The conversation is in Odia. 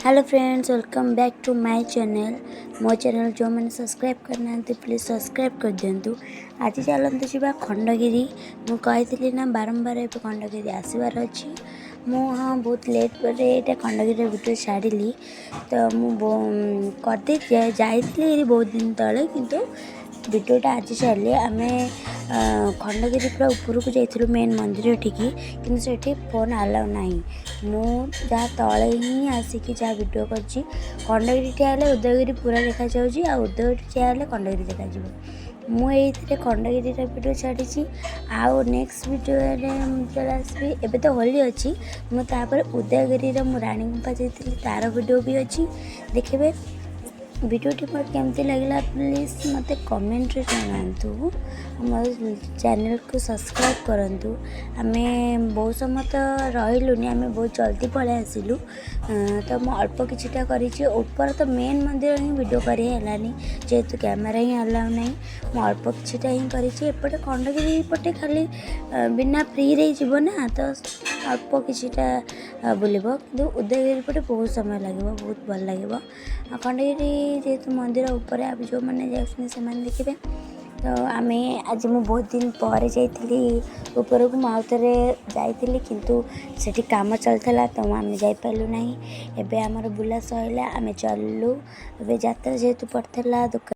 Hello friends, welcome back to my channel. ମୋ ଚ୍ୟାନେଲ୍ ଯେଉଁମାନେ ସବସ୍କ୍ରାଇବ୍ କରିନାହାନ୍ତି, ପ୍ଲିଜ୍ ସବସ୍କ୍ରାଇବ୍ କରିଦିଅନ୍ତୁ। ଆଜି ଚାଲନ୍ତୁ ଯିବା ଖଣ୍ଡଗିରି। ମୁଁ କହିଥିଲି ନା ବାରମ୍ବାର, ଏବେ ଖଣ୍ଡଗିରି ଆସିବାର ଅଛି। ମୁଁ ହଁ, ବହୁତ ଲେଟ୍ ପରେ ଏଇଟା ଖଣ୍ଡଗିରିର ଭିଡ଼ିଓ ଛାଡ଼ିଲି। ତ ମୁଁ କରିଦେଇ ଯାଇଥିଲି ବହୁତ ଦିନ ତଳେ, କିନ୍ତୁ ଭିଡ଼ିଓଟା ଆଜି ଛାଡ଼ିଲି। ଆମେ ଖଣ୍ଡଗିରି ପୁରା ଉପରକୁ ଯାଇଥିଲୁ, ମେନ୍ ମନ୍ଦିରଠିକି, କିନ୍ତୁ ସେଠି ଫୋନ୍ ଆଲାଉ ନାହିଁ। ମୁଁ ଯାହା ତଳେ ହିଁ ଆସିକି ଯାହା ଭିଡ଼ିଓ କରିଛି। ଖଣ୍ଡଗିରି ଠିଆ ହେଲେ ଉଦୟଗିରି ପୁରା ଦେଖାଯାଉଛି ଆଉ ଉଦୟଗିରି ଠିଆ ହେଲେ ଖଣ୍ଡଗିରି ଦେଖାଯିବ। ମୁଁ ଏଇଥିରେ ଖଣ୍ଡଗିରିର ଭିଡ଼ିଓ ଛାଡ଼ିଛି। ଆଉ ନେକ୍ସଟ ଭିଡ଼ିଓରେ ମୁଁ ଯେତେବେଳେ ଆସିବି, ଏବେ ତ ହୋଲି ଅଛି, ମୁଁ ତାପରେ ଉଦୟଗିରିର ମୁଁ ରାଣୀ ଗୁମ୍ଫା ଯାଇଥିଲି, ତା'ର ଭିଡ଼ିଓ ବି ଅଛି, ଦେଖିବେ। ଭିଡ଼ିଓଟି ମୋର କେମିତି ଲାଗିଲା, ପ୍ଲିଜ୍ ମୋତେ କମେଣ୍ଟରେ ଜଣାନ୍ତୁ। ମୋ ଚ୍ୟାନେଲକୁ ସବସ୍କ୍ରାଇବ୍ କରନ୍ତୁ। ଆମେ ବହୁତ ସମୟ ତ ରହିଲୁନି, ଆମେ ବହୁତ ଜଲ୍ଦି ପଳେଇ ଆସିଲୁ। ତ ମୁଁ ଅଳ୍ପ କିଛିଟା କରିଛି। ଉପର ତ ମେନ୍ ମନ୍ଦିର ହିଁ ଭିଡ଼ିଓ କରି ହେଲାନି, ଯେହେତୁ କ୍ୟାମେରା ହିଁ ଆଲାଉ ନାହିଁ। ମୁଁ ଅଳ୍ପ କିଛିଟା ହିଁ କରିଛି। ଏପଟେ ଖଣ୍ଡଗିରି ପଟେ ଖାଲି ବିନା ଫ୍ରିରେ ଯିବ ନା, ତ ଅଳ୍ପ କିଛିଟା ବୁଲିବ, କିନ୍ତୁ ଉଦୟଗିରି ପଟେ ବହୁତ ସମୟ ଲାଗିବ, ବହୁତ ଭଲ ଲାଗିବ। ଆଉ ଖଣ୍ଡଗିରି ଯେହେତୁ ମନ୍ଦିର ଉପରେ, ଆଉ ଯେଉଁମାନେ ଯାଉଛନ୍ତି ସେମାନେ ଦେଖିବେ। ତ ଆମେ ଆଜି ମୁଁ ବହୁତ ଦିନ ପରେ ଯାଇଥିଲି ଉପରକୁ। ମୁଁ ଆଉ ଥରେ ଯାଇଥିଲି, କିନ୍ତୁ ସେଠି କାମ ଚାଲିଥିଲା, ତ ଆମେ ଯାଇପାରିଲୁ ନାହିଁ। ଏବେ ଆମର ବୁଲା ସରିଲା, ଆମେ ଚାଲିଲୁ। ଏବେ ଯାତ୍ରା ଯେହେତୁ ପଡ଼ିଥିଲା, ଦୋକାନ